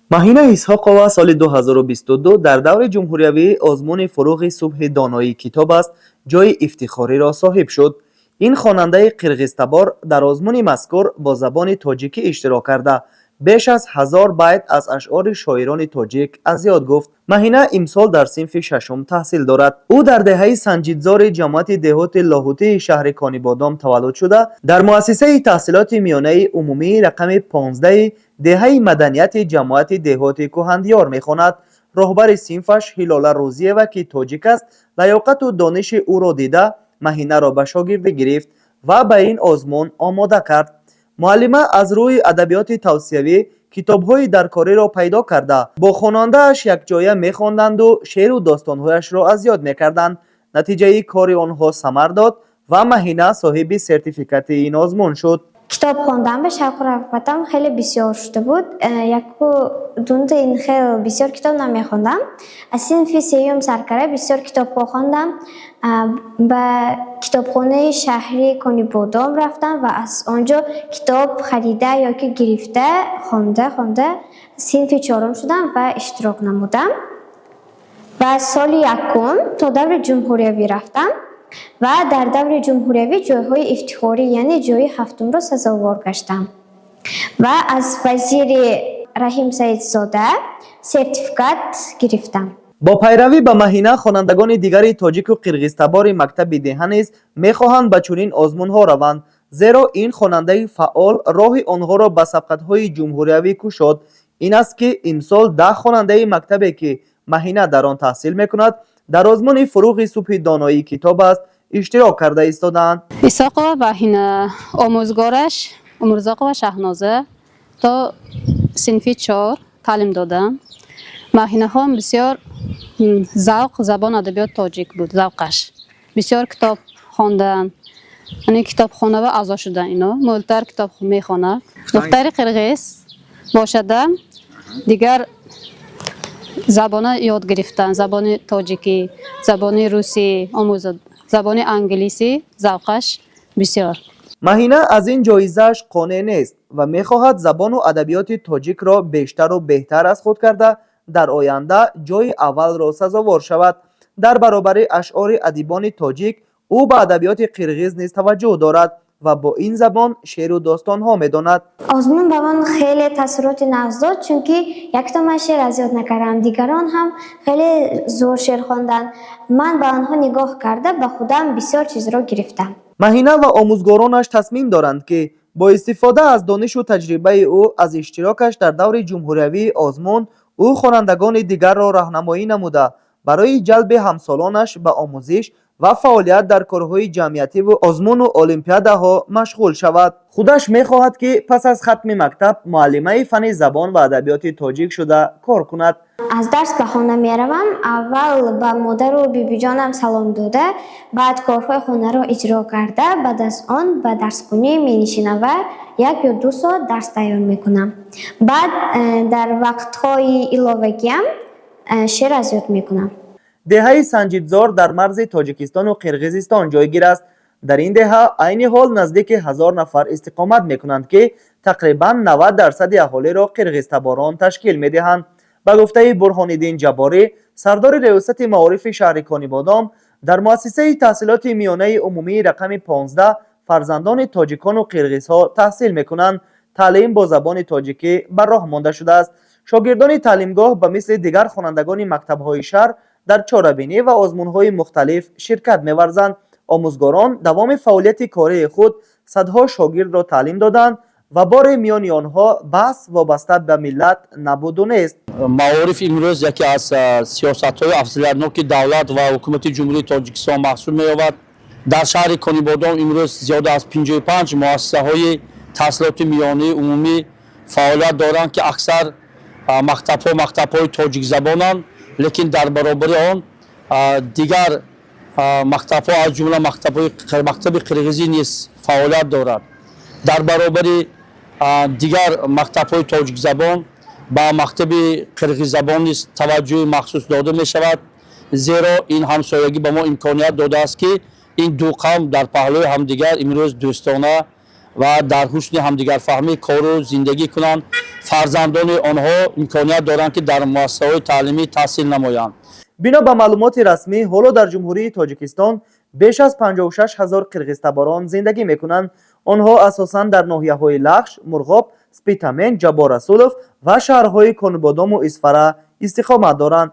Маҳина Исҳоқова соли 2022 дар даври ҷумҳуриявии озмуни «Фурӯғи субҳи доноӣ китоб аст» ҷойи ифтихориро соҳиб шуд. Ин хонандаи қирғизтабор дар озмуни мазкур бо забони тоҷикӣ иштирок карда, беш аз 1000 байт аз ашъори шоирони тоҷик аз ёд гуфт. Маҳина имсол дар синфи шашум таҳсил дорад. Ӯ дар деҳаи Санҷидзори ҷамоати деҳоти Лоҳутии шаҳри Конибодом таваллуд шуда, дар муассисаи таҳсилоти миёнаи умумии рақами 15-и деҳаи Маданияти ҷамоати деҳоти Кӯҳандиёр мехонад. Роҳбари синфаш Ҳилола Рӯзиева, ки тоҷик аст, лаёқату дониши ӯро дида, Маҳинаро ба шогирдӣ гирифт ва ба ин озмун омода кард. Муаллима аз рӯи адабиёти тавсиявӣ китобҳои даркориро пайдо карда, бо хонандааш якҷоя мехонданду шеъру достонҳояшро аз ёд мекарданд. Натиҷаи кори онҳо самар дод ва Маҳина соҳиби сертификати ин озмун шуд. Китоб хондан ба шавқу рағбатам хеле бисёр шуда буд. Яку дунта ин хел бисёр китоб намехондам. Аз синфи сеюм сар карда бисёр китобҳо хондам. Ба китобхонаи шаҳри Конибодом рафтам ва аз он ҷо китоб харида ёки гирифта, хонда хонда синфи чорум шудам ва иштирок намудам. Ва соли якум то даври ҷумҳуриявӣ рафтам ва дар даври ҷумҳуриявӣ ҷойҳои ифтихорӣ, яъне ҷойи ҳафтумро сазовор гаштам ва аз вазири Раҳим Саидзода сертификат гирифтам. Бо пайравӣ ба Маҳина, хонандагони дигари тоҷику қирғизтабори мактаби деҳа низ мехоҳанд ба чунин озмунҳо раванд, зеро ин хонандаи фаъол роҳи онҳоро ба сабқатҳои ҷумҳуриявӣ кушод. Ин аст, ки имсол 10 хонандаи мактабе, ки Маҳина дар он таҳсил мекунад, дар озмуни «Фурӯғи субҳи доноӣ китоб аст» иштирок карда истодаанд. Исоқова Маҳина, омӯзгораш Умурзоқова Шаҳноза, то синфи чор таълим додам. Маҳинахон бисёр завқ забон, адабиёт тоҷик буд завқаш. Бисёр китоб хондан, яъне китобхонава аъзо шудан. Ино мӯлтар китоб мехонад. Духтари қирғиз бошада, дигар забона ёд гирифтан, забони тоҷикӣ, забони русӣ омӯзад, забони англисӣ завқаш бисёр. Маҳина аз ин ҷоизааш қонеъ нест ва мехоҳад забону адабиёти тоҷикро бештару беҳтар аз худ карда, дар оянда ҷойи аввалро сазовор шавад. Дар баробари ашъори адибони тоҷик, ӯ ба адабиёти қирғиз низ таваҷҷӯҳ дорад ва бо ин забон шеъру достонҳо медонад. Озмун ба ман хеле таассуроти нағз дод, чунки якто ман шеър аз ёд накардам, дигарон ҳам хеле зӯр шеър хонданд. Ман ба онҳо нигоҳ карда, ба худам бисёр чизро гирифтам. Маҳина ва омӯзгоронаш тасмим доранд, ки бо истифода аз донишу таҷрибаи ӯ аз иштирокаш дар даври ҷумҳуриявии озмун, ӯ хонандагони дигарро роҳнамоӣ намуда, барои ҷалби ҳамсолонаш ба омӯзиш ва фаъолият дар корҳои ҷамъиятиву озмуну олимпиадаҳо машғул шавад. Худаш мехоҳад, ки пас аз хатми мактаб муаллимаи фанни забон ва адабиёти тоҷик шуда кор кунад. Аз дарс ба хона меравам, аввал ба модару бибиҷонам салом дода, баъд корҳои хонаро иҷро карда, баъд аз он ба дарсхонӣ менишинам ва 1 ё 2 соат дарс тайёр мекунам. Баъд дар вақтҳои иловагиам шеър аз ёд мекунам. Деҳаи Санҷидзор дар марзи Тоҷикистону Қирғизистон ҷойгир аст. Дар ин деҳа айни ҳол наздики 1000 нафар истиқомат мекунанд, ки тақрибан 90 дарсади аҳолиро қирғизтаборон ташкил медиҳанд. Ба гуфтаи Бурҳониддин Ҷабборӣ, сардори Риёсати маорифи шаҳри Конибодом, дар муассисаи таҳсилоти миёнаи умумии рақами 15 фарзандони тоҷикону қирғизҳо таҳсил мекунанд. Таълим бо забони тоҷикӣ ба роҳ монда шудааст. Шогирдони таълимгоҳ ба мисли дигар хонандагони мактабҳои шаҳр дар чорабинӣ ва озмунҳои мухталиф ширкат меварзанд. Омӯзгорон давоми фаъолияти кории худ садҳо шогирдро таълим доданд ва боре миёни онҳо баҳс вобаста ба миллат набуду нест. Маориф имрӯз яке аз сиёсатҳои афзалиятноки давлат ва ҳукумати Ҷумҳурии Тоҷикистон маҳсуб меёбад. Дар шаҳри Конибодом имрӯз зиёда аз 55 муассисаҳои таҳсилоти миёнаи умумӣ фаъолият доранд, ки аксар мактабҳо мактабҳои тоҷикзабонанд, лекин дар баробари он дигар мактабҳо, аз ҷумла мактаби қирғизӣ низ фаъолият дорад. Дар баробари дигар мактабҳои тоҷикзабон ба мактаби қирғиззабон низ таваҷҷӯҳи махсус дода мешавад, зеро ин ҳамсоягӣ ба мо имконият додааст, ки ин ду қавм дар паҳлӯи ҳамдигар имрӯз дӯстона Ва дар ҳусни ҳамдигарфаҳмӣ кору зиндагӣ кунанд. Фарзандони онҳо имконият доранд, ки дар муассисаҳои таълимӣ таҳсил намоянд. Бино ба маълумоти расмӣ, ҳоло дар Ҷумҳурии Тоҷикистон беш аз 56 ҳазор қирғизтаборон зиндагӣ мекунанд. Онҳо асосан дар ноҳияҳои Лахш, Мурғоб, Спитамен, Ҷаббор Расулов ва шаҳрҳои Конибодому Исфара истиқомат доранд.